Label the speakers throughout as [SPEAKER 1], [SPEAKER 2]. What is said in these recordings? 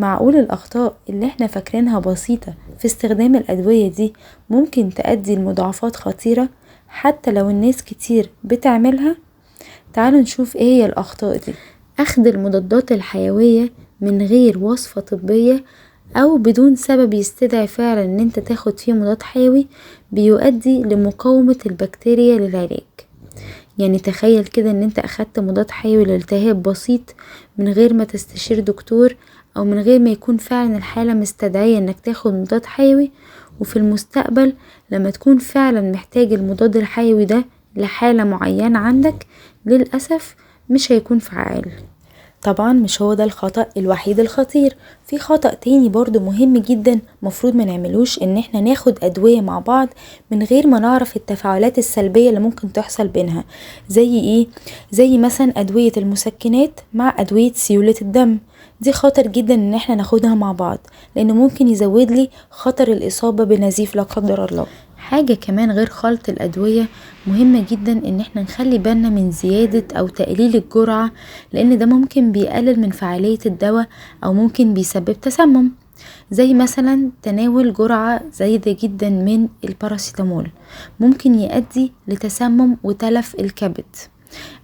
[SPEAKER 1] معقول الأخطاء اللي احنا فاكرينها بسيطة في استخدام الأدوية دي ممكن تؤدي لمضاعفات خطيرة حتى لو الناس كتير بتعملها؟ تعالوا نشوف ايه هي الأخطاء دي. أخذ المضادات الحيوية من غير وصفة طبية أو بدون سبب يستدعي فعلا ان انت تاخد فيه مضاد حيوي بيؤدي لمقاومة البكتيريا للعلاج. يعني تخيل كده ان انت اخدت مضاد حيوي لالتهاب بسيط من غير ما تستشير دكتور او من غير ما يكون فعلا الحالة مستدعية انك تاخد مضاد حيوي، وفي المستقبل لما تكون فعلا محتاج المضاد الحيوي ده لحالة معينة عندك للأسف مش هيكون فعال. طبعا مش هو ده الخطأ الوحيد الخطير، في خطأ تاني برضو مهم جدا مفروض ما نعملوش، ان احنا ناخد ادوية مع بعض من غير ما نعرف التفاعلات السلبية اللي ممكن تحصل بينها. زي ايه؟ زي مثلا ادوية المسكنات مع ادوية سيولة الدم، دي خطر جدا ان احنا ناخدها مع بعض لانه ممكن يزود لي خطر الاصابة بنزيف لا قدر الله. حاجة كمان غير خلط الأدوية مهمة جدا ان احنا نخلي بالنا من زيادة او تقليل الجرعة، لان ده ممكن بيقلل من فعالية الدواء او ممكن بيسبب تسمم. زي مثلا تناول جرعة زايدة جدا من الباراسيتامول ممكن يؤدي لتسمم وتلف الكبد.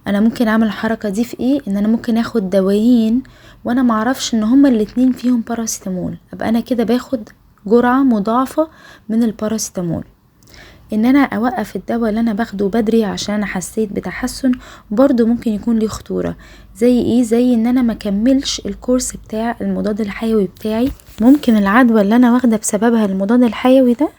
[SPEAKER 1] انا ممكن اعمل الحركة دي في ايه؟ ان انا ممكن اخد دوايين وانا معرفش ان هما الاتنين فيهم باراسيتامول، ابقى انا كده باخد جرعة مضاعفة من الباراسيتامول. ان انا اوقف الدواء اللي انا باخده بدري عشان انا حسيت بتحسن برضو ممكن يكون ليه خطورة. زي ايه؟ زي ان انا ما كملش الكورس بتاع المضاد الحيوي بتاعي، ممكن العدوى اللي انا واخده بسببها المضاد الحيوي ده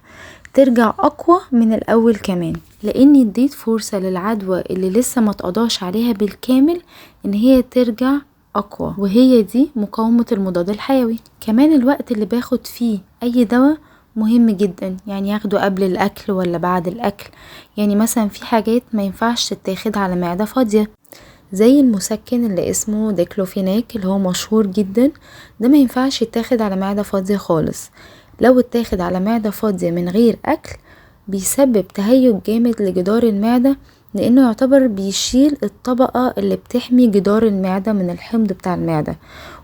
[SPEAKER 1] ترجع اقوى من الاول كمان، لاني اديت فرصة للعدوى اللي لسه ما اتقضاش عليها بالكامل ان هي ترجع اقوى، وهي دي مقاومة المضاد الحيوي. كمان الوقت اللي باخد فيه اي دواء مهم جدا، يعني ياخده قبل الاكل ولا بعد الاكل. يعني مثلا في حاجات ما ينفعش تتاخد على معدة فاضية، زي المسكن اللي اسمه ديكلوفيناك اللي هو مشهور جدا، ده ما ينفعش يتاخد على معدة فاضية خالص. لو اتاخد على معدة فاضية من غير اكل بيسبب تهيج جامد لجدار المعدة، لانه يعتبر بيشيل الطبقة اللي بتحمي جدار المعدة من الحمض بتاع المعدة،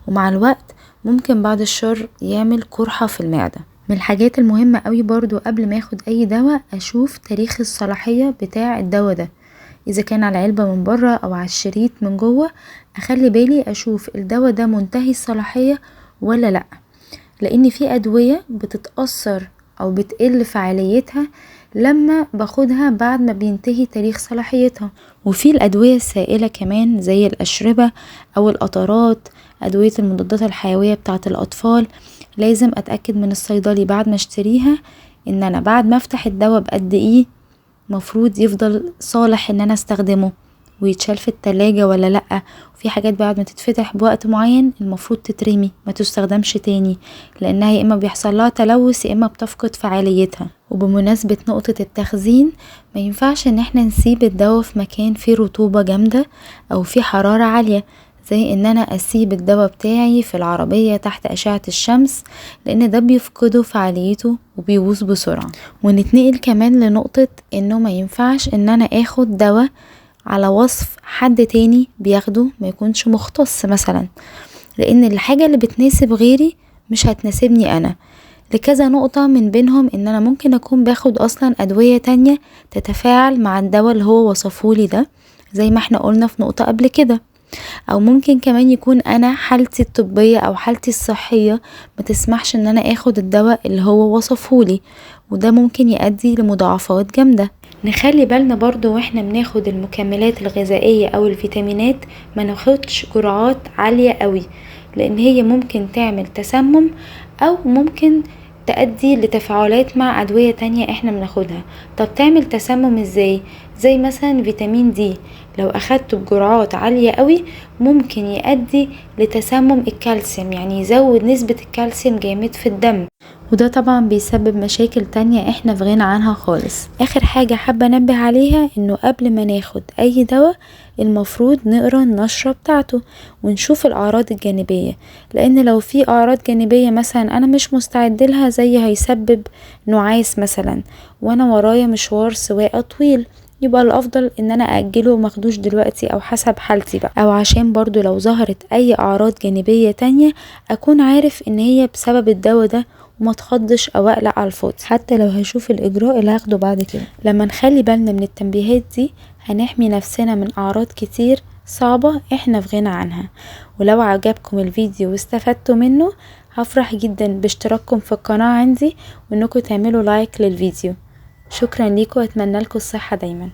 [SPEAKER 1] ومع الوقت ممكن بعد الشر يعمل قرحة في المعدة. من الحاجات المهمة قوي برضو قبل ما اخد اي دواء اشوف تاريخ الصلاحية بتاع الدواء ده، اذا كان على العلبة من بره او على الشريط من جوه، اخلي بالي اشوف الدواء ده منتهي الصلاحية ولا لا، لان في ادوية بتتأثر او بتقل فعاليتها لما باخدها بعد ما بينتهي تاريخ صلاحيتها. وفي الادوية السائلة كمان زي الاشربة او القطرات، ادوية المضادات الحيوية بتاعة الاطفال، لازم اتأكد من الصيدلي بعد ما اشتريها ان انا بعد ما افتح الدواء بقد ايه مفروض يفضل صالح ان انا استخدمه ويتشال في التلاجة ولا لأ. وفي حاجات بعد ما تتفتح بوقت معين المفروض تترمي ما تستخدمش تاني، لانها يا اما بيحصل لها تلوث يا اما بتفقد فعاليتها. وبمناسبة نقطة التخزين، ما ينفعش ان احنا نسيب الدواء في مكان فيه رطوبة جامدة او فيه حرارة عالية، زي ان انا اسيب الدواء بتاعي في العربية تحت اشعة الشمس، لان ده بيفقده فعاليته وبيبوظ بسرعة. ونتنقل كمان لنقطة انه ما ينفعش ان انا اخد دواء على وصف حد تاني بياخده ما يكونش مختص مثلا، لان الحاجة اللي بتناسب غيري مش هتناسبني انا، لكذا نقطة من بينهم ان انا ممكن اكون باخد اصلا ادوية تانية تتفاعل مع الدواء اللي هو وصفهولي ده زي ما احنا قلنا في نقطة قبل كده، او ممكن كمان يكون انا حالتي الطبية او حالتي الصحية ما تسمحش ان انا اخد الدواء اللي هو وصفهولي، وده ممكن يؤدي لمضاعفات جامدة. نخلي بالنا برضو واحنا بناخد المكملات الغذائية او الفيتامينات ما ناخدش جرعات عالية قوي، لان هي ممكن تعمل تسمم او ممكن تؤدي لتفاعلات مع ادوية تانية احنا بناخدها. طب تعمل تسمم ازاي؟ زي مثلا فيتامين دي لو اخدته بجرعات عالية قوي ممكن يؤدي لتسمم الكالسيوم، يعني يزود نسبة الكالسيوم جامد في الدم، وده طبعا بيسبب مشاكل تانية احنا في غنى عنها خالص. اخر حاجة حابة انبه عليها انه قبل ما ناخد اي دواء المفروض نقرا النشرة بتاعته ونشوف الاعراض الجانبية، لان لو في اعراض جانبية مثلا انا مش مستعد لها، زي هيسبب نعاس مثلا وانا ورايا مشوار سواقة طويل، يبقى الافضل ان انا اجله وماخدوش دلوقتي او حسب حالتي بقى، او عشان برضو لو ظهرت اي اعراض جانبية تانية اكون عارف ان هي بسبب الدواء ده وما اتخضش او اقلق على الفاضي، حتى لو هشوف الاجراء اللي هاخده بعد كده. لما نخلي بالنا من التنبيهات دي هنحمي نفسنا من اعراض كتير صعبة احنا في غنى عنها. ولو عجبكم الفيديو واستفدتوا منه هفرح جدا باشتراككم في القناة عندي وانكم تعملوا لايك للفيديو. شكرا ليكم واتمنى لكم الصحة دايما.